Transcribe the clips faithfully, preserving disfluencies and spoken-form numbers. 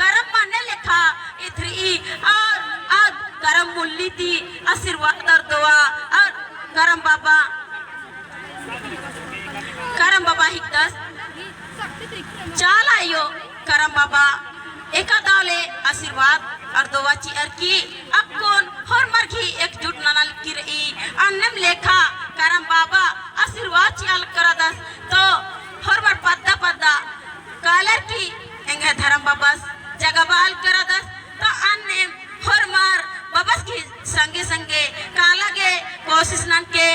करम मने लेखा एथरई और अद करम मुल्ली ती आशीर्वाद अरदोआ और करम बाबा, करम बाबा हिकदस चाला आयो करम बाबा एका दव ले आशीर्वाद अरदोआ चिअर की अक्कुन होरमर गही एकजुट नना लगी रई। अन्नेम लेखा करम बाबा आशीर्वाद चिआ लगदस तो होरमर पद्दा पद्दा कालर की एंग्है धरम बबस जगाबआ लगदस, तो अन्नेम होरमर बबस की संगे संगे काला गे कोशिश ननके।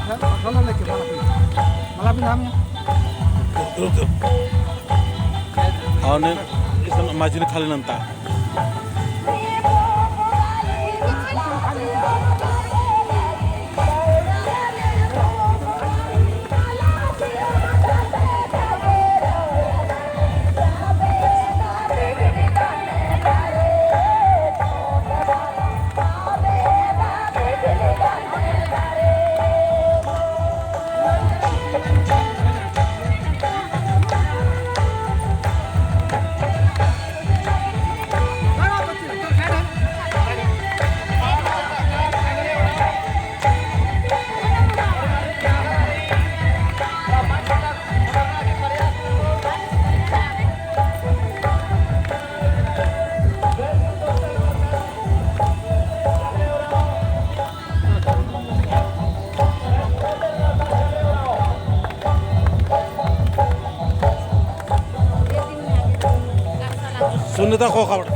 और ने इसन माजिन खाली नन्ता। सुन्नता खोखा बड़ा।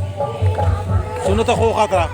सुन्नता खोखा तरा।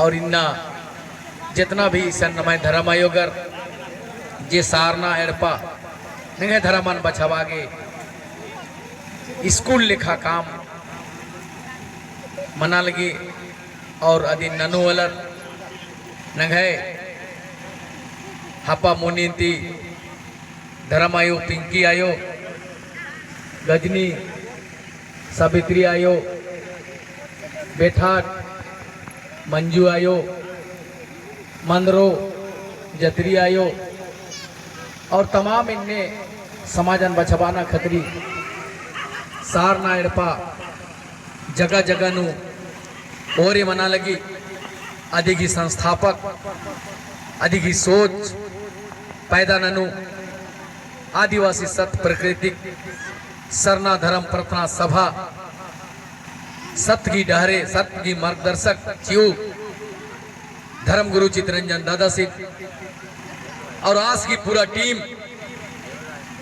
और इन्ना जेतना भी इसन नम्है धरम आयोगर जे सारना एड़पा नंग्है धरमन बछाबआ गे स्कूल लेखा काम मना लगी और अदिन ननू आलर नंग्है हापामुनी ती धरम आयो, पिंकी आयो, गजनी, सावित्री आयो, बेठाट, मंजू आयो, मंदरो, जतरी आयो और तमाम इन्ने समाजन बछाबअना खतरी सारना एड़पा जगह जगह नू ओरे मना लगी। अदिगही संस्थापक, अदिगही सोच पैदा ननू आदिवासी सत प्राकृतिक सरना धरम प्रार्थना सभा सत गही डहरे, सत गही मार्गदर्शक चिऊ धर्म गुरु चितरंजन दादासिन और आस गही पूरा टीम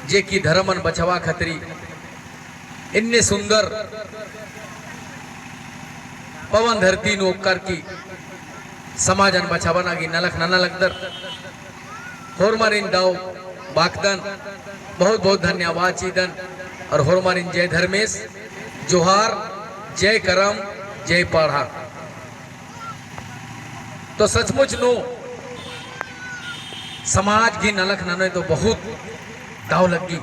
जे कि धर्मन बछाबआ खतरी इन्ने सुंदर पवन धरती नू ओक्कर की समाजन बछाबअना गे नलख नना लगदर। होरमारिन दव बाकदन, बहुत बहुत धन्यवाद चिदन। और होरमारिन जय धर्मेस, जोहार, जय करम, जय पड़हा। तो सचमुच नू समाज गही नलख ननोय तो बहुत दव लग्गी।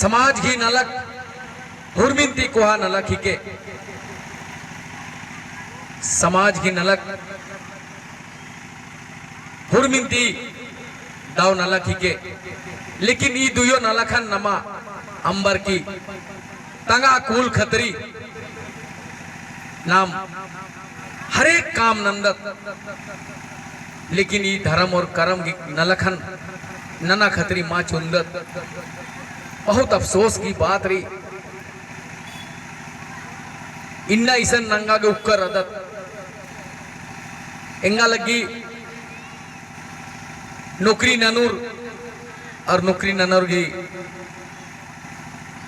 समाज गही नलख हुरमिन ती कोहा नलख हिके। समाज गही नलख हुरमिन ती दव नलख हिके, लेकिन ई दुयो नलखन नमा अम्बर की तंगआ कुल खतरी नाम हरेक काम नन्दत, लेकिन ई धरम और करम गही नलखन नना खतरी मा चुन्दत। बहुत अफसोस गही बात रई। इन्ना इसन नंगा गे उक्कर रअदत। एंगा लग्गी नौकरी ननुर और नौकरी ननुर गही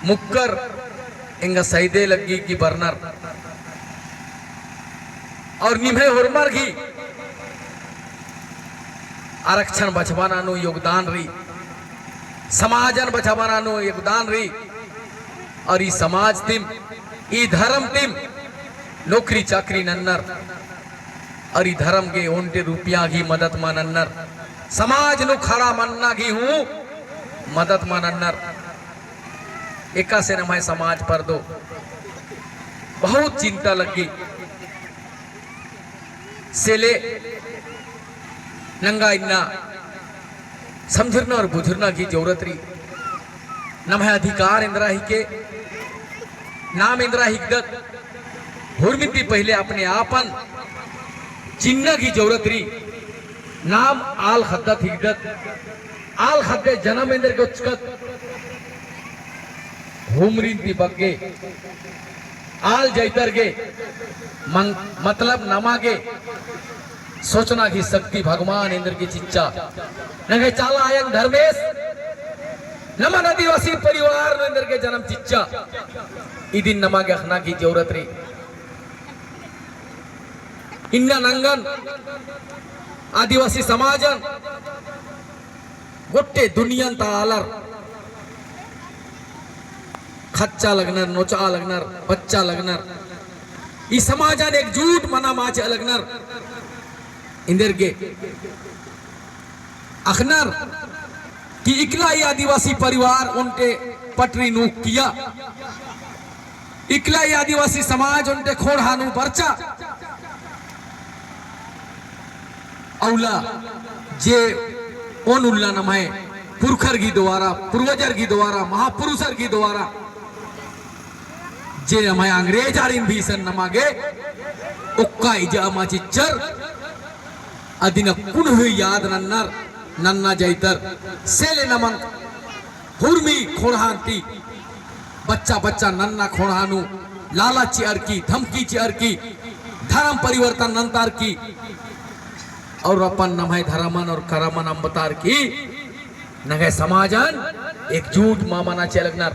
मुक्कर एंगा सैदे लग्गी की बरनर। और निम्है होरमर गही आरक्षण बछाबअना नू योगदान रई, समाजन बछाबअना नू योगदान रई। और ई समाज तिम, ई धरम तिम नौकरी चाकरी नन्नर, और ई धरम गे ओन्टे रुपया गही मदद मा नन्नर, समाज नू खड़ा मन्ना गही हूँ मदद मा नन्नर। एकासे नम्है समाज परदो। बहुत चिंता लग्गी। से ले नंगा इन्ना समझरना और बुझरना गही जरूरत रई। नम्है अधिकार एन्दरा हिके, नाम एन्दरा हिकदत, हुरमिन ती पहिले अपने आपन चिन्ना गही जरूरत रई। नाम आल ख़द्दत हिकदत, आल ख़द्दे जनम एन्देरगे ओचकत, हुरमिन ती बग्गे आल जैतर गे, मंग-, मतलब नमा गे सोचना गही शक्ति भगवान एन्देरगे चिच्चा। नंग्है चाला आयंग धर्मेस नमन आदिवासी परिवार नू एन्देरगे जनम चिच्चा। इदिन नमा गे अख़ना गही जरूरत रई। इन्ना नंगन आदिवासी समाजन गोट्टे दुनियन ता आलर ख़च्चा लगनर, नोचा लगनर, बच्चा लगनर। ई समाजन एकजुट मना माचा लगनर। एन्देरगे अख़नर कि इकला ई आदिवासी परिवार ओन्टे पटरी नू किया, इकला ई आदिवासी समाज ओन्टे खोंड़हा नू बरचा। अउला जे ओन उल्ला नम्है पुरखर गही द्वारा, पूर्वजर गही द्वारा, महापुरुषर गही द्वारा जे नम्है अंग्रेजारिन भी इसन नमा गे ओक्का इजा मा चिच्चर, अदिन कुन हूँ याद नन्नर, नन्ना जैतर। से ले नमन हुरमी खोंड़हान ती बच्चा बच्चा नन्ना खोंड़हा नू लालच चिअर की, धमकी चिअर की, धरम परिवर्तन नन्तार की, और अपन नम्है धरमन और करमन अम्बतार की, नंग्है समाजन एकजुट मा मना चिआ लगनर।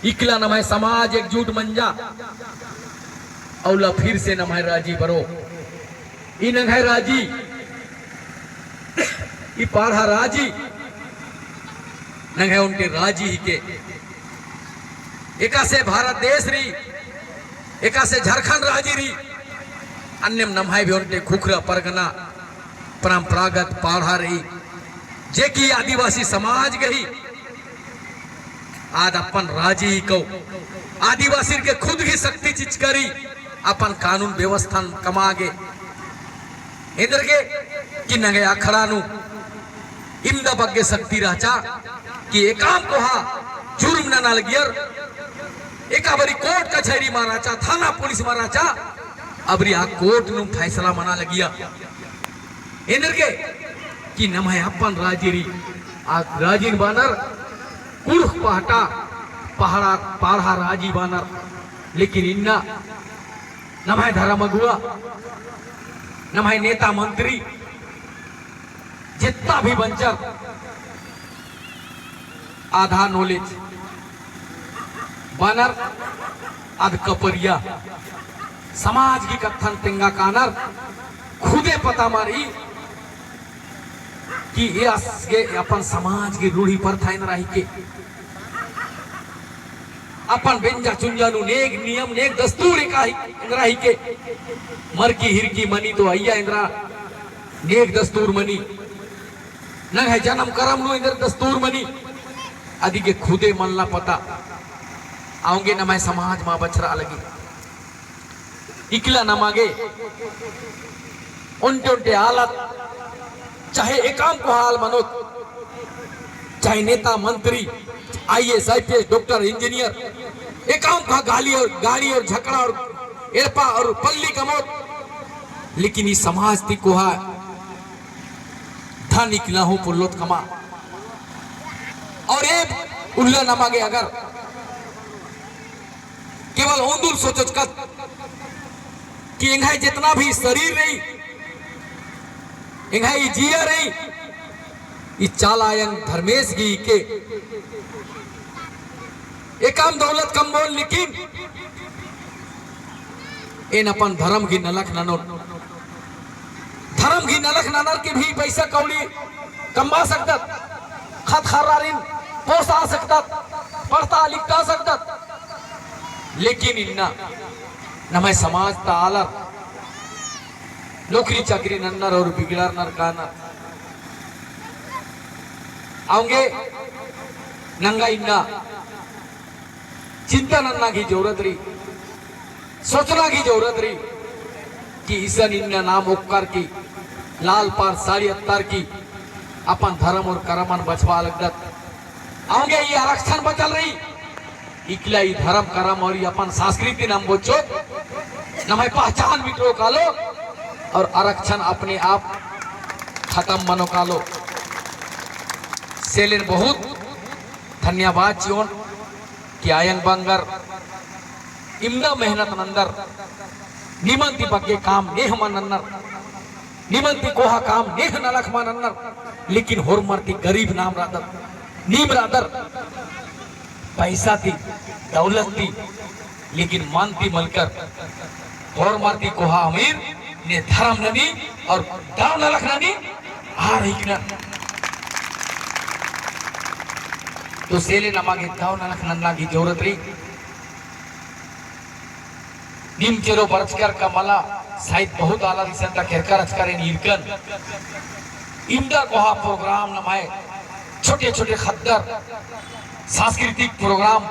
इकला नम्है समाज एकजुट मंजा, अउला फिर से नम्है राजी बरो। ई नंग्है राजी, ई पाड़हा राजी, नंग्है ओन्टे राजी हिके। एकासे भारत देश रई, एकासे झारखंड राजी रई, अन्नेम नम्है भी ओन्टे खुखरा परगना परंपरागत पाड़हा रई, जे कि आदिवासी समाज गही आद अपन राजी हिकौ, आदिवासीर गे खुद गही शक्ति चिच्चका रई, अपन कानून व्यवस्थान कमआ गे। एन्देरगे कि नंग्है अखड़ा नू इमदा बग्गे शक्ति रहचा कि एकाम कोहा जुर्म नना लगियर, एका बारी कोर्ट कचहरी मा रहचा, थाना पुलिस मा रहचा, अबरी आ कोर्ट नू फैसला मना लगिया। एन्देरगे कि नम्है अपन राजी रई, आ राजिन बानर कुँड़ुख़ पहटा पहड़ा, पाड़हा राजी बानर। लेकिन इन्ना नम्है धरम अगुवा, नम्है नेता मंत्री जेतना भी बंचर, आधा knowledge बानर, आद कपरिया, समाज गही कत्थन तेंगा कानर, खुदे पता मा रई कि एस गे अपन समाज गही रूढ़ी प्रथा एन्दरा हिके, अपन बेंजा चुंजा नू नेग नियम नेग दस्तूर एका ही एन्दरा हिके, मरकी हिरकी मनी तो अइया एन्दरा नेग दस्तूर मनी। नंग्है जनम करम नू एन्देर दस्तूर मनी, अदिगे खुदे मल्ला पता, औंगे नम्है समाज मा बछरआ लगी। इकला नमा गे ओन्टे ओन्टे आलत, चाहे एकअम कोहा आल मनोत, चाहे नेता मंत्री, आईएएस, आईपीएस, डॉक्टर, इंजीनियर, एकअम कोहा गाली और गाड़ी और झगड़ा और एड़पा और पल्ली कमोत, लेकिन ई समाज ती कोहा धन इकला हूँ पोल्लोत कमआ। और ए उल्ला नमा गे अगर केवल ओन्दुल सोचोचकत कि एंग्है जेतना भी शरीर रई, एंग्है ई जिया रई, ई चाला आयंग धर्मेस गही के एकअम दौलत कमओन, लेकिन एन अपन धरम गही नलख ननोन। धरम गही नलख ननर के भी पैसा कौड़ी कमआ सकदत, ख़द्द ख़र्रारिन पोसा सकदत, पढ़ता लिखता सकदत। लेकिन इन्ना नम्है समाज ता आलर नौकरी चाकरी नन्नर और बिगड़रनर कानर। औंगे नंगा इन्ना चिंता नन्ना गही जरूरत रई, सोचना गही जरूरत रई कि इसन इन्ना नाम ओक्कर की, लाल पार साड़ी अत्तर की, अपन धरम और करमन बछाबआ लगदत। औंगे ई आरक्षण बचल रई, इकला ई धरम करम और ई अपन संस्कृति नाम बचोत, नम्है पहचान मिटरो कालो और आरक्षण अपने आप खतम मनो कालो। से ले एन बहुत धन्यवाद चिओन कि आयंग बंगर इमदा मेहनत नन्दर, निमन ती बग्गे काम नेह मल नन्नर, निमन ती कोहा काम नेह नलख मल नन्नर, लेकिन होरमर ती गरीब नाम रअदर, नीम रअदर, पैसा ती, दौलत ती, लेकिन मन ती मलकर, होरमर ती कोहा अमीर ने धरम ननी और दव नलख ननी आर हिकनर। तो से ले नमा गे दव नलख नन्ना गही जरूरत रई। नीम चेरो बरचकर का मला, शायद बहुत आलर इसन ता केरकर अचकर एन ईरकन। इमदा कोहा program नम्है छोटे छोटे ख़द्दर सांस्कृतिक program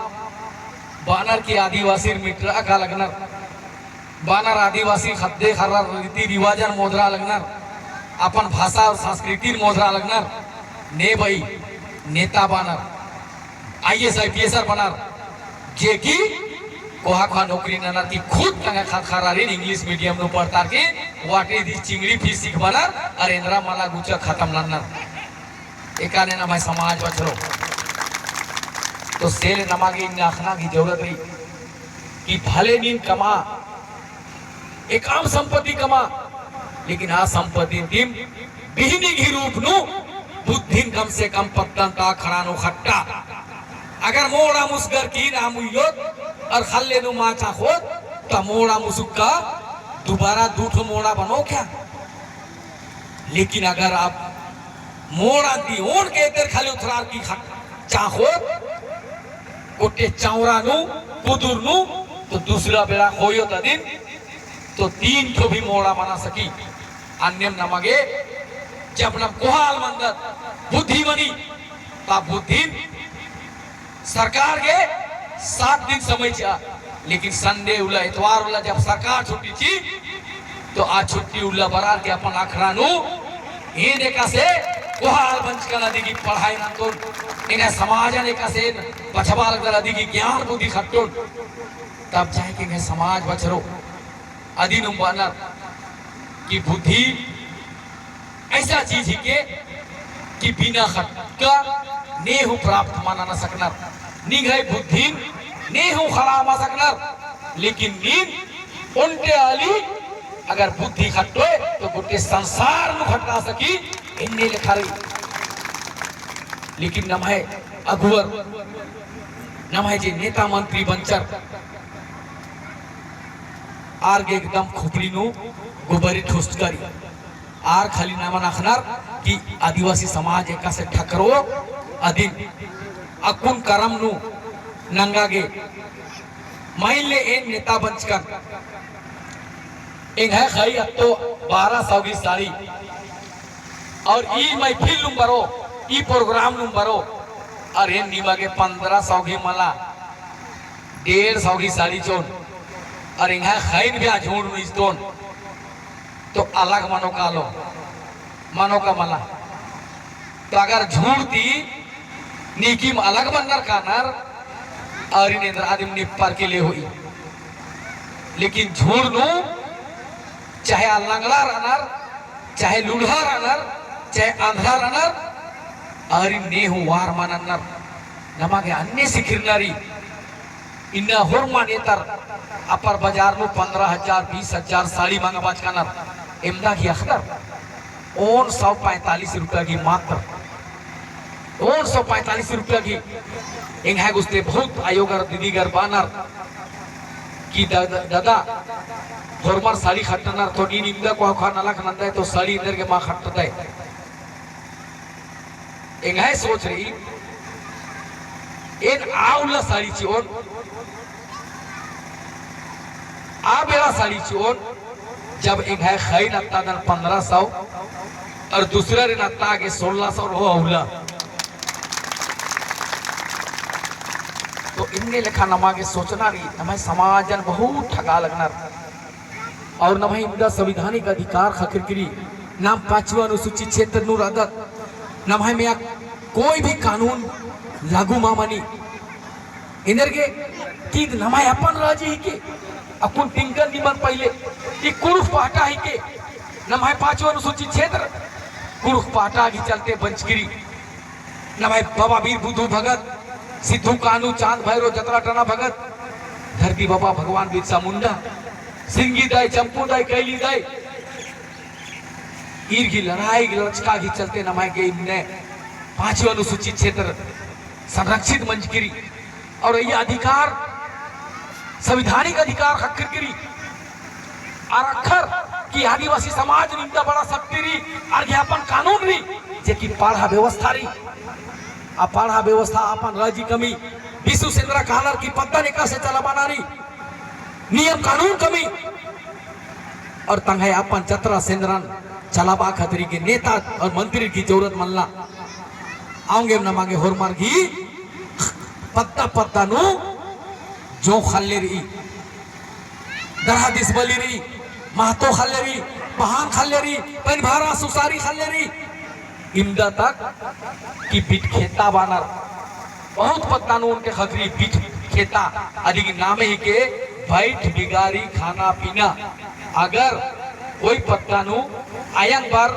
बअनर की आदिवासी मिटरआ का लगनर, बअनर आदिवासी ख़द्दे ख़र्रर रीति रिवाजन मोदरआ लगनर, अपन भाषा और संस्कृतिन मोदरआ लगनर, ने बई नेता बअनर, आईएएस आईपीएसर बअनर, जे कि कोहा कोहा नौकरी ननर की खुद तंग्है ख़द्द ख़र्रारिन English medium नू पढ़तार की what is this चिंगड़ी फिर सिखाबअनर, और एन्दरा मला गुचा खतम नन्नर। एकाने नम्है समाज बछरो। तो से ले नमा गे इन्ना अख़ना गही जरूरत रई कि भले नीन कमआ, एकअम संपत्ति कमआ, लेकिन आ संपत्ति दिम बिहनी गही रूप नू बुद्धिन कम से कम पद्दन ता अखड़ा नू खट्टा। अगर मोड़ा मुसगर की नाम उइयोत और ख़ल्ले नू मा चाख़ोत, तो मोड़ा मुसुक्का दुबारा दू ठो मोड़ा बनो क्या? लेकिन अगर आप मोड़ा ती ओन के एतर खाली उथरार की खा-, चाख़ोत, गोट्टे चौरा नू, कुदुर नू, तो दूसरा बेड़ा खोयोत अदिन, तो तीन ठो भी मोड़ा बना सकी। अन्नेम नमा गे, जब नम कोहा आल मनदत, बुद्धि मनी, ता बुद्धिन सरकार गे सात दिन समय चिआ, लेकिन Sunday उल्ला, एतवार उल्ला जब सरकार छुट्टी ची, तो आ छुट्टी उल्ला बरअर की अपन अखड़ा नू एन एकासे कोहा आल बंचकन अदी गही पढ़ाई नन्तोन, एंग्है समाजन एकासे बछाबआ लगदन अदी गही ज्ञान बुद्धि खट्टोन, तब जाए के एंग्है समाज बछरो। अदिनुम बअनर कि बुद्धि ऐसा चीज हिके कि बिना खटका नेहू प्राप्त मना न सकनर। निंग्है बुद्धिन नेहू खड़ा मा सकनर, लेकिन नीन ओन्टे आली अगर बुद्धि खट्टोय तो गोट्टे संसार नू खटरा सकी, एन्ने लेखा रई। लेकिन नम्है अगुवर, नम्है जे नेता मंत्री बंचर, आर गे एकदम खोपड़ी नू गोबरी ठोसकरी। आर खाली नामन अखनर कि आदिवासी समाज एकासे ठकरो अदिन अक्कुन करम नू नंगा गे। माइन ले एन नेता बंचकन एंग्है ख़ई अत्तो बारह सौ गही साड़ी और ई महफिल नुम बरो, ई program नुम बरो, और एन निमा गे पन्द्रह सौ गही मला, डेढ़ सौ गही साड़ी चोन। अउर एंग्है ख़ैन भी आ झुंड नू इजतोन, तो अलग मनो कालो, मनो का मला। तो अगर झुंड ती नीकिम अलग मन्नर कानर, अउर एन्देर आदिम निप्पर के ले होई। लेकिन झुंड नू चाहे आ लंगड़ा रअनर, चाहे लूल्हा रअनर, चाहे अंधरा रअनर, अउर ने हूँ वार मल नन्नर। नमा गे अन्ने सिखिरना रई। इन्ना होरमा नेतर अपर बजार नू पन्द्रह हजार, बीस हजार साड़ी मंगाबाचका रअनर। एवंदा गही अख़दर ओन सौ पैंतालीस रुपया गही मात्र। ओन सौ पैंतालीस रुपया गही। एंग्है गुस्ते बहुत आयोगर दीदीगर बअनर कि द-, द-, ददा, होरमर साड़ी खट्टनर तो नीन इवंदा कोहा कोहा नलख नंदय तो साड़ी एन्देर गे मल खट्टदय। एंग्है सोच रई, एन आ उल्ला साड़ी चिओन, आ बेड़ा साड़ी चिओन, जब एंग्है ख़ैन अत्तादन पन्द्रह सौ, अउर दूसरारिन अत्ता गे सोलह सौ रओ उल्ला। तो इन्ने लेखा नमा गे सोचना रई, नम्है समाजन बहुत ठगा लगनर। अउर नम्है इवंदा संवैधानिक अधिकार ख़क्खरकी रई, नाम पाँचवा अनुसूची क्षेत्र नू रअदत, नम्है मइय्याँ कोई भी कानून लागू मल मनी। एन्देरगे कि नम्है अपन राजी हिके, अक्कुन तिंकन निमन पहिले, ई कुँड़ुख़ पहटा हिके, नम्है पाँचवा अनुसूची क्षेत्र कुँड़ुख़ पहटा गही चलते बंचकी रई। नम्है बाबा वीर बुधु भगत, सिद्धू कान्हू, चांद भैरो, जतरा टना भगत, धरती बाबा भगवान बिरसा मुंडा, सिंगी दाई, चंपू दाई, कैली दाई, ईर गही लड़ाई गही लड़चका गही चलते नम्है गे इन्ने पाँचवा अनुसूचित क्षेत्र संरक्षित मंजकी रई। और अइय्या अधिकार, संवैधानिक अधिकार ख़क्खरकी रई। आर अख़र कि आदिवासी समाज नू इवंदा बड़ा शक्ति रई, आर गे अपन कानून रई, जे कि पड़हा व्यवस्था रई। आ पड़हा व्यवस्था अपन राजी कमी, बिसु सेंदरा कालर की पद्दन एकासे चलाबअना रई, नियम कानून कमी, और तंग्है अपन जतरा सेंदरन चलाबआ खतरी गे नेता और मंत्री की जरूरत मल्ला। औंगे नमा गे होरमर गही पद्दा पद्दा नू जोंख़ ख़ल्ले रई, दरहा दिसबली रई, महतो ख़ल्ले रई, पहान ख़ल्ले रई, पनभरा सुसारी ख़ल्ले रई। इवंदा तक कि बिटखेता बअनर। बहुत पद्दा नू ओन्टे ख़क्खरी बिटखेता, अदिगे नामे हिके बैठ बिगारी खाना पीना। अगर कोई पद्दा नू अयंग बगर,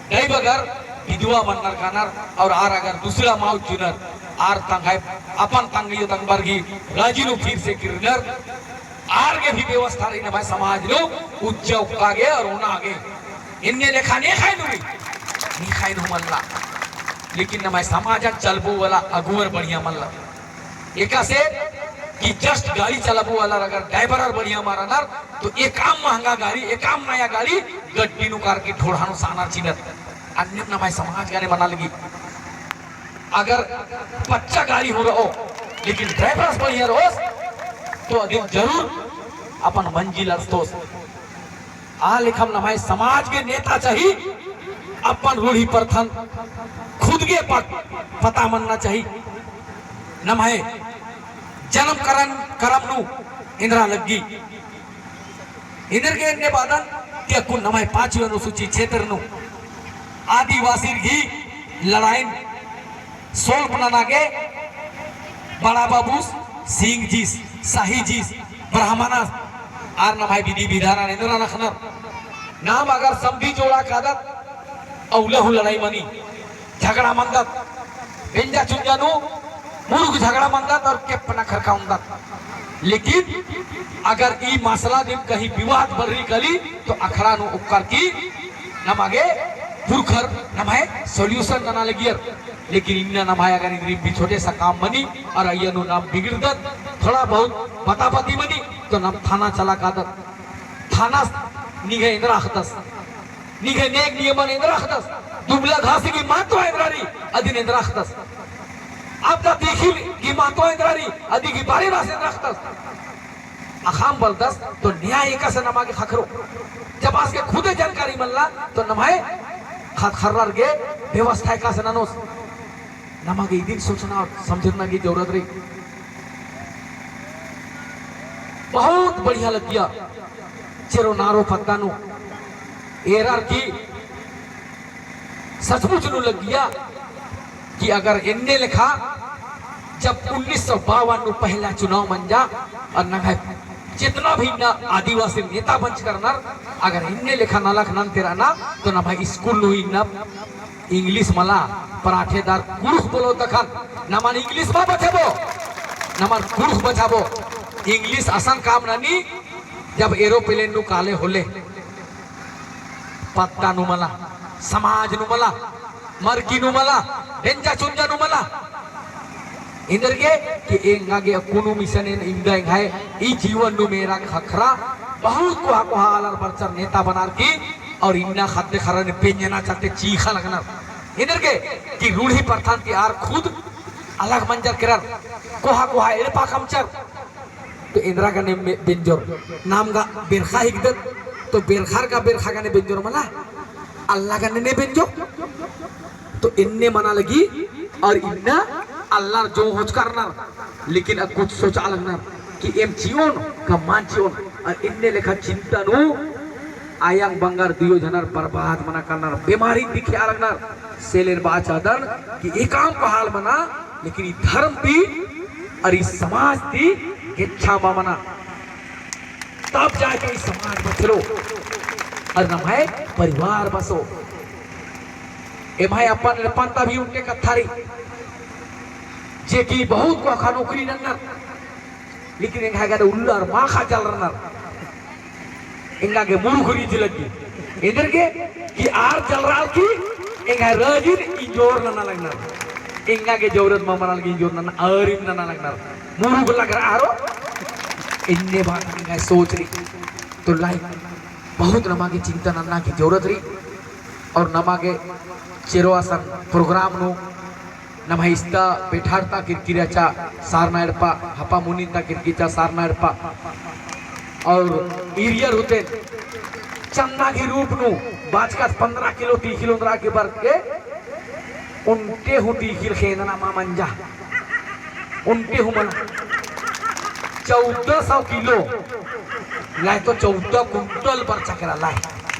डैबगर बिधवा मन्नर कानर, और आर अगर दूसरा मल उज्जुनर, आर तंग्है अपन तंग्है तंगबर गही राजी नू फिर से किर्रनर, आर गे भी व्यवस्था रई नम्है समाज नू उज्जा उक्का गे और ओना गे। एन्ने लेखा नेख़य नू रई, नेख़य नू मल्ला। लेकिन नम्है समाजन चलबो वाला अगुवर बढ़िया मल्ला। एकासे कि just गाड़ी चलाबो वाला अगर driver बढ़िया मल रअनर, तो एकअम महंगा गाड़ी, एकअम नया गाड़ी गड्डी नू करके ढोड़हा नू सानर चिअनर। अन्नेम नम्है समाज गने मना लगी। अगर पच्चा गाड़ी हूँ रओ, लेकिन driver बढ़िया रओस, तो अदिन जरूर अपन मंजिल अरसतोस। आ लेखम नम्है समाज गे नेता चाही, अपन रूढ़ी प्रथन खुद गे प-, पता मन्ना चाही। नम्है जनम करम, करम नू एन्दरा लग्गी। एन्देरगे एन्ने बअदन कि अक्कुन नम्है पाँचवी अनुसूची क्षेत्र नू आदिवासिर गही लड़ाइन solve नना गे बड़ा बाबूस, सिंह जीस, शाही जीस, ब्राह्मणस, आर नम्है विधि विधान एन्दरा नखनर। नाम अगर समधी जोड़ा कादत, अउला हूँ लड़ाई मनी। झगड़ा मन्दत, बेंजा चुंजा नू मुरुख झगड़ा मन्दत और केप्पना खरका उन्दत। लेकिन अगर ई मसला दिम कहीं विवाद बररी कली, तो अखड़ा नू ओक्कर की नमा गे पुरखर नम्है solution नना लगियर। लेकिन इन्ना नम्है अगर इन्द्रिम भी छोटे सा काम मनी और अइय्या नू नाम बिगड़दत, थोड़ा बहुत बताबती मनी, तो नाम थाना चला कादत। थाना निंग्है एन्दरा अख़दस। निंग्है नेग नियमन एन्दरा अख़दस, दुबला घास गही महत्व एन्दरा रई, अदिन एन्दरा अख़दस। आपदा देखिल गही महत्व एन्दरा रई, अदी गही बारे नू आस एन्दरा अख़दस। अख़ाम बलदस, तो न्याय एकासे नमा गे ख़क्खरो। जब आस गे खुदे जानकारी मल्ला, तो नम्है ख़द्द ख़र्रर गे व्यवस्था एकासे ननोस। नमा गे इदिन सोचना और समझरना गही जरूरत रई। बहुत बढ़िया लग्गिया। चेरो नारो पद्दा नू एरर की सचमुच नू लग्गिया कि अगर एन्ने लेखा जब उन्नीस सौ बावन नू पहला चुनाव मंजा और नंग्है जितना भी इन्ना आदिवासी नेता बंचकर रअनर, अगर एन्ने लेखा नलख नन्ते रअना तो नम्है स्कूल नू इन्ना English मला, पराठेदार कुँड़ुख़ बोलो तखन, नमन English मा बचाबो, नमन कुँड़ुख़ बचाबो। English असन काम ननी, जब aeroplane नू काले होले, पद्दा नू मला, समाज नू मला, मरकी नू मला, बेंजा चुंजा नू मला। एन्देरगे कि एंगा गे अक्कु नू मिशन एन इवंदा एंग्है ई जीवन नू मेरा ख़क्खरा बहुत कोहा कोहा आलर बरचर नेता बनार की और इन्ना ख़द्द ख़र्रन बेंजना चलते चीख़ा लगनर। एन्देरगे कि रूढ़ी प्रथान ती आर खुद अलग मंजर केरर, कोहा कोहा एड़पा कमचर। तो एन्दरा गने मे-, बेंजोर, नाम गा बेरखा हिकदत, तो बेरखार गा बेरखा गने बेंजोर मला, अल्ला गने ने बेंजो। तो एन्ने मना लगी, और इन्ना अल्लार जो होचका रअनर, लेकिन अब कुछ सोचा लगनर कि एम चिओन का मल चिओन, और एन्ने लेखा चिंता नू आयंग बंगर दुयो झनर बर्बाद मना कालनर, बेमारी दिखे लगनर। से ले एन बाचा दन कि एकअम पहाल मना, लेकिन ई धर्म ती और ई समाज ती गेच्छा मा मना। तब जाके ई समाज बछरो और नम्है परिवार बसो। एम्है अपन एड़पन ता भी ओन्टे कत्था रई, जे कि बहुत कोहा नौकरी नन्नर, लेकिन एंग्है गने उल्ला और माखा जलरनर। एंगा गे मुरुख रीझ लग्गी। एन्देरगे कि आर जलरअर की एंग्है राजिन इंजोर नना लगनर। एंगा गे जरूरत मा मना लगी इंजोर नना, आरिम नना लगनर। मुरुख लगरआ हरो। एन्ने बात एंग्है सोच रई। तो लाई बहुत नमा गे चिंता नन्ना की जरूरत रई। और नमा गे चेरो असन program नू नम्है इस्ता बेठार ता किरकिरा चा सारना एड़पा, हपा मुनिन ता किरकिरा चा सारना एड़पा। और ईरियर हुते चन्ना की रूप नू बाचकत पन्द्रह किलो, तीखिल ओन्द्रा की बरके, ओन्टे हूँ तीखिल खेंदना मा मंजा। ओन्टे हूँ मना। चौदह सौ किलो। लाए तो चौदह कुंटल बरचा केरा लाए।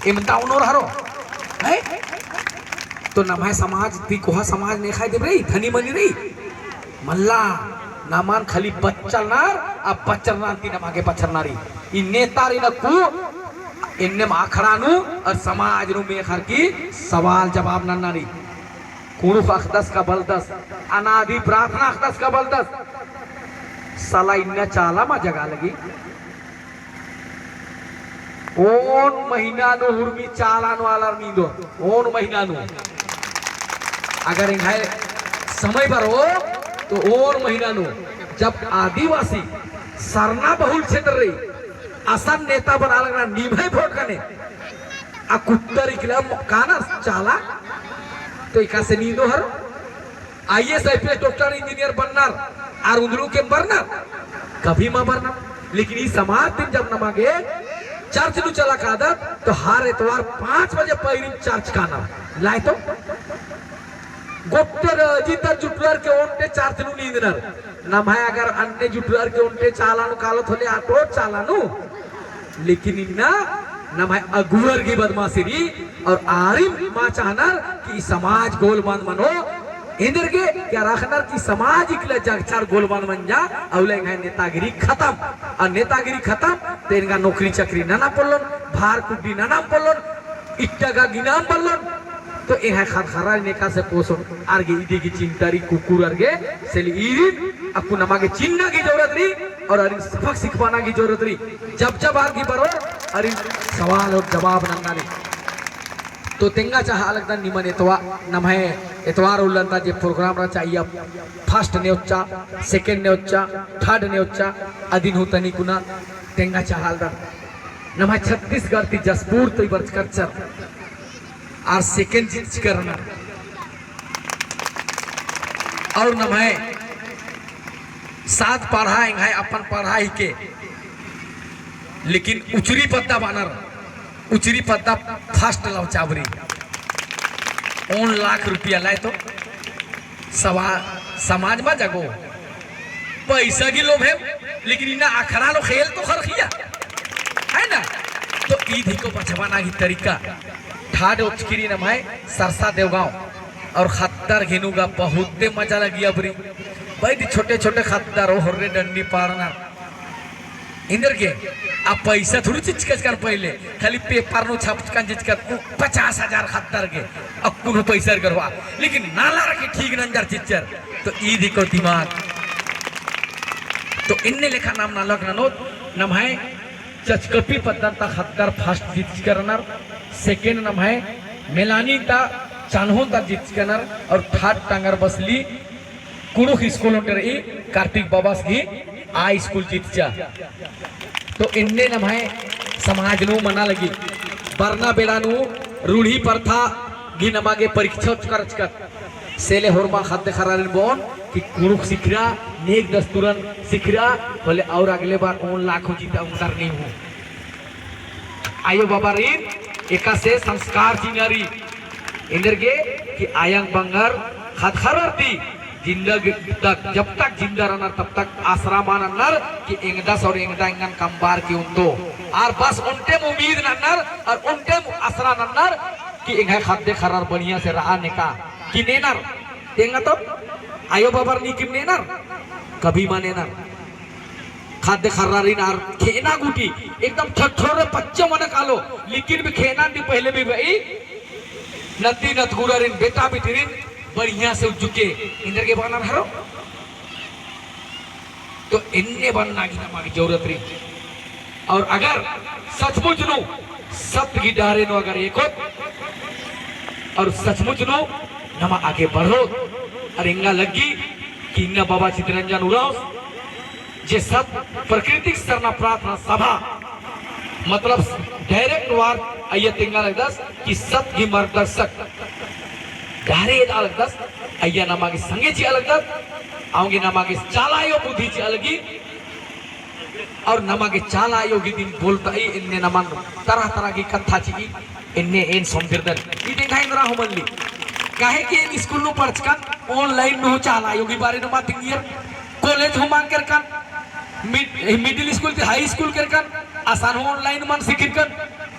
एमन ता ओनोर हरो। हैं? तो नम्है समाज ती कोहा समाज नेखय देब रई, धनी मनी रई। मल्ला, नमन खाली बच्चलनर, आ बच्चलनर ती नमा गे पछरना रई। ई नेतारिन अक्कु, एन्नेम अखड़ा नू, और समाज नू मेखर की सवाल जवाब नन्ना रई। कुँड़ुख़ अख़दस का बलदस, अनादि प्रार्थना अख़दस का बलदस। साला इन्ना चाला मा जगा लगी। ओन महीना नू हुरमी चाला नू आलर नींदो, ओन महीना नू। अगर एंग्है समय बरओ, तो ओन महीना नू, जब आदिवासी सरना बहुल क्षेत्र रई, असन नेता बना लगना निम्है vote गने, आ कुत्तर इकला काना चाला, तो एकासे नींदो हरो। IAS, IPS, doctor, engineer बननर, आर उन्दुल के बरनर, कभी मा बरनर। लेकिन ई समाज ती जब नमा गे church नू चला कादत, तो हर एतवार पाँच बजे पइरिम church कानर। लाए तो गोट्टे रजी ता जुटुरअर के ओन्टे church नू नींदनर। नम्है अगर अन्ने जुटुरअर के ओन्टे चाला नू कालोत होले, आटो चाला नू। लेकिन इन्ना नम्है अगुवर गही बदमाशी रई और आरिम मा चाहनर कि समाज गोलबंद मनो। एन्देरगे कि आर अख़नर कि समाज इकला जगचार गोलबंद मंजा, अउला एंग्है नेतागिरी खतम। और नेतागिरी खतम, तो एंगा नौकरी चाकरी नना पोल्लोन, भार कुड्डी नना पोल्लोन, इट्टा गा गिनाम बल्लोन, तो एंग्है ख़द्द ख़र्रारिन एकासे पोसोन, आर गे इदी गही चिंता रई कुकुर आर गे, से ले ईरिन अक्कु नमा गे चिन्ना गही जरूरत रई, और आरिन सबक सिखबाना गही जरूरत रई। जब जब आर गही बरओर, आरिन सवाल और जवाब नन्ना रई। तो तेंगा चाहा लगदन निमन एतवा, नम्है एतवार उल्ला ता जे program रहचा, इया first नेओच्चा, second नेओच्चा, third नेओच्चा, अदिन हूँ तनी कुना तेंगा चाहा लगदन। नम्है छत्तीसगढ़ ती जशपुर ती बरचकर रहचर। आर second चिच्चकर रअनर। और नम्है साथ पड़हा एंग्है अपन पड़हा हिके। लेकिन उचरी पद्दा बअनर, उचरी पद्दा first लौचा बरी। ओन लाख रुपया लाए तो सवा-, समाज मा जगो। पैसा गे लोभेम, लेकिन इन्ना अखड़ा नू खेल तो खरखिया, है ना? तो ईद हिको बचाबअना गे तरीका। ठाड ओचकी रई नम्है सरसा देवगाँव, और ख़द्दर घेनु गा बहुते मजा लगिया बरी। बैद छोटे छोटे ख़द्दर ओ होर्रे डंडी पाड़नर। एन्देरगे आ पैसा थोड़ी चिच्चकन पहले, खाली paper नू छापचकन चिच्चकन, उ पचास हजार ख़द्दर गे, अक्कुन हूँ पैसा गे रओ, लेकिन नालार गे ठीक नंजर चिच्चर, तो ईद हिको दिमाग। तो एन्ने लेखा नाम नलख ननोत, नम्है चचकपी पद्दन ता ख़द्दर first जितचकर रअनर, second नम्है मेलानी ता चान्हो ता जितचकर रअनर, और third टांगर बसली कुँड़ुख़ स्कूल ओन्टे रई, कार्तिक बाबास गही आ स्कूल जितचा। तो एन्ने नम्है समाज नू मना लगी, बरना बेड़ा नू रूढ़ी प्रथा गही नमा गे परीक्षा ओचकर रहचकत। से ले होरमा ख़द्द ख़र्रारिन बओन कि कुँड़ुख़ सिखरा, नेग दस्तूरन सिखरा, होले और अगले बार ओन लाखों जीता उंदर नीम हूँ। आयो बाबारिन एकासे संस्कार चिअना रई। एन्देरगे कि आयंग बंगर ख़द्द ख़र्रार ती जिंदा तक, जब तक जिंदा रअनर तब तक आसरा मल नन्नर कि एंगदस और एंगदा एंगन कमबार की उंतो। आर बस ओन्टेम उम्मीद नन्नर और ओन्टेम आसरा नन्नर कि एंग्है ख़द्द ख़र्रार बढ़िया से रआ नेका कि नेनर। तेंगा तो आयो बाबार नीकिम नेनर, कभी मल नेनर। ख़द्द ख़र्रारिन आर खेअना गूटी एकदम ठठोर पच्चो मना कालो, लेकिन भी खेअना ती पहले भी भाई नती नतगुरारिन बेटा बेटिरिन बढ़िया से उज्जुके एन्देरगे बअनर हरो। तो एन्ने बअना गे नमा गे जरूरत रई। और अगर सचमुच नू सत गही डहरे नू अगर एकोत और सचमुच नू नमा आगे बढ़ोत, और एंगा लग्गी कि इन्ना बाबा चितरंजन उराँवस जे सत प्राकृतिक सरना प्रार्थना सभा, मतलब direct वार अइय्या तेंगा लगदस कि सत गही मार्गदर्शक डहरे एदा लगदस, अइय्या नमा गे संगे चिआ लगदस, औंगे नमा गे चाला अयो बुद्धि चिआ लगी, और नमा गे चाला अयो गही दिन बोलता ई एन्ने नमन तरह तरह गही कत्था चिई। एन्ने एन समझरदन। ईद एंग्है एन्दरा हूँ मल्ली। काहे कि एन स्कूल नू पढ़चकन, online नू चाला अयो गही बारे नू मा तिंगियर, college हूँ मा केरकन, mid-, middle school ती high school केरकन, असन हूँ online मल सिखिरकन,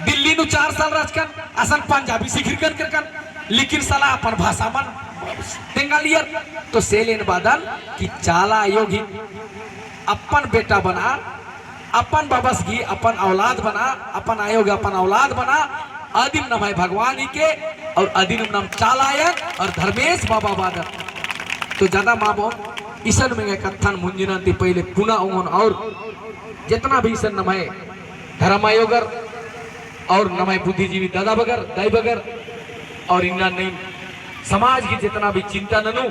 दिल्ली नू चार साल रहचकन, असन पंजाबी सिखिरकन केरकन, लेकिन साला अपन भाषा मल तेंगालियर। तो से ले एन बअदन कि चाला अयो गही अपन बेटा बना, अपन बबस गही अपन औलाद बना, अपन आयो गही अपन औलाद बना, अदिन नम्है भगवान हिके और अदिन नम चाला अयन और धर्मेस बाबा बअदन। तो ज्यादा मा बओन, इसन एंग्है कत्थन मुंजनन ती पहले पुना ओंगोन और जेतना भी इसन नम्है धर्म आयोगर और नम्है बुद्धिजीवी दादा बगर, दाई बगर और इन्ना नीम समाज गही जेतना भी चिंता ननू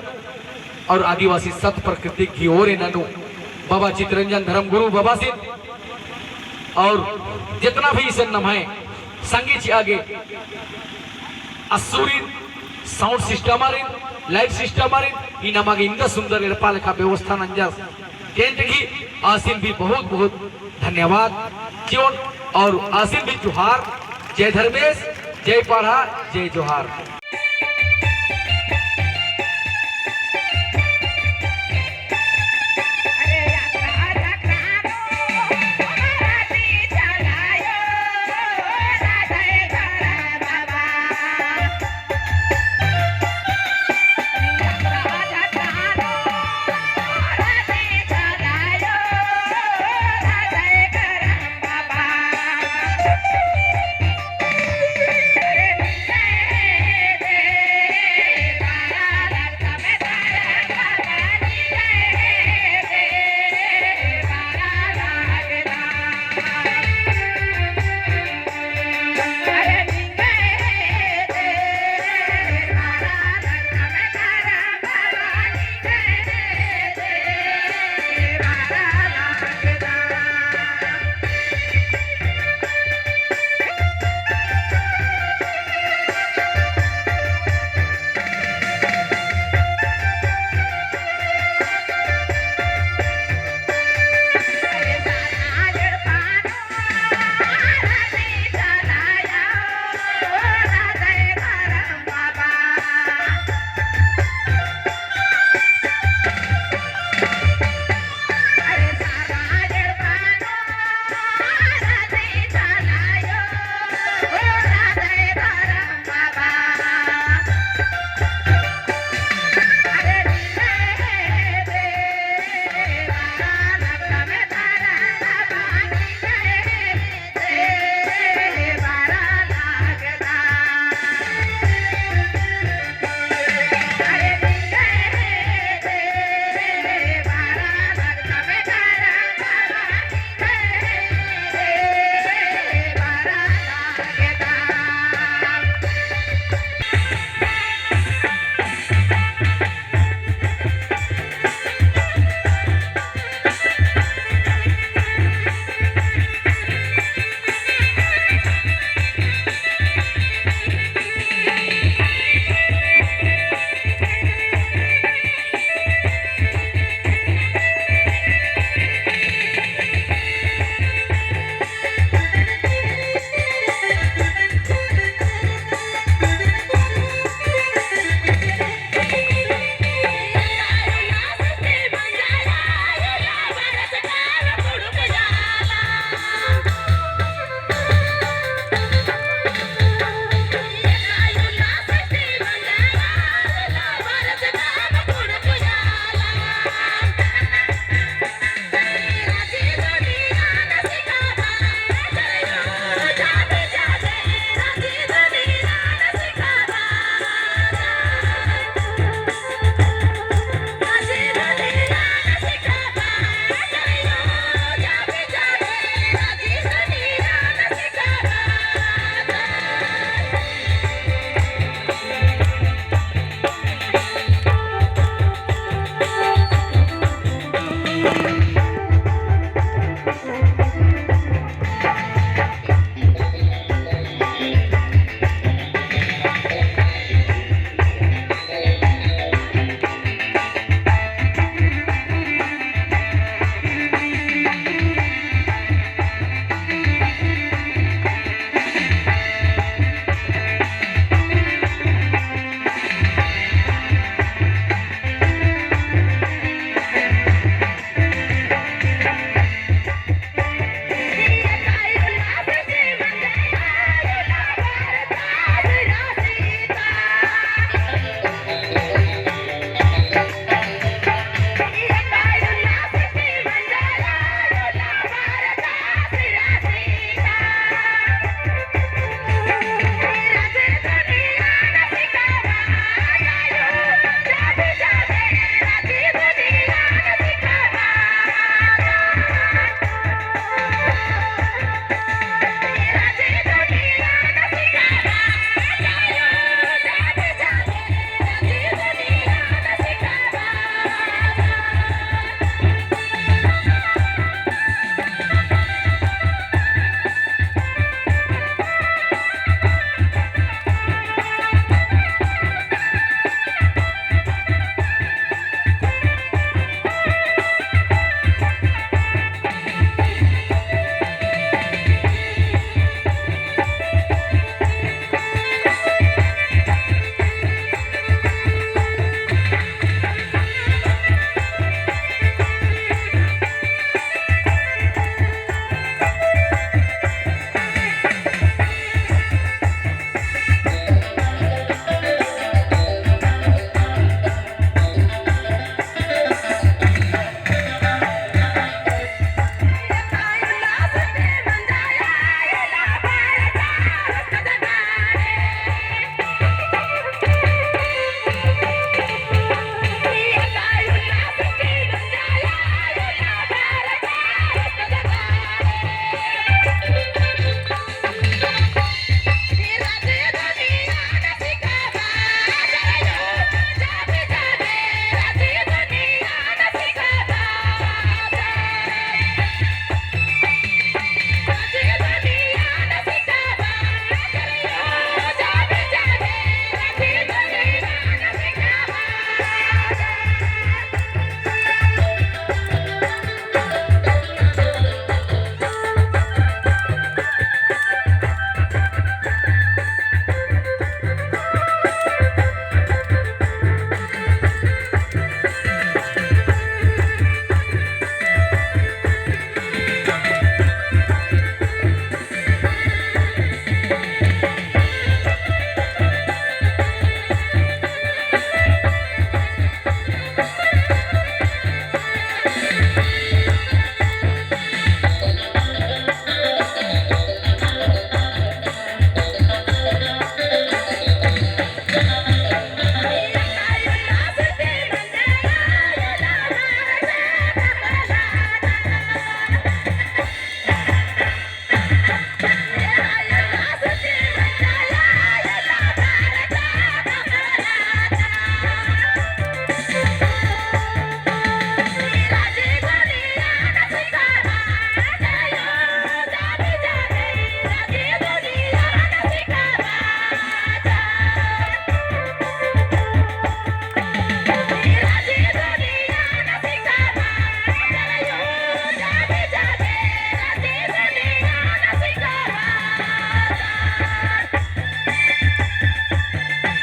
और आदिवासी सत प्राकृतिक गही ओरे ननू बाबा चितरंजन धर्मगुरु बाबासिन और जेतना भी इसन नम्है संगे चिआ गे अस्सुरिन, sound system आरिन, light system आरिन, ई नमा गे इन्दा सुंदर एड़पा लेखा व्यवस्था नंजस tent गही, आसिन भी बहुत बहुत धन्यवाद चिओन और आसिन भी जोहार। जय धर्मेस, जय पड़हा, जय जोहार।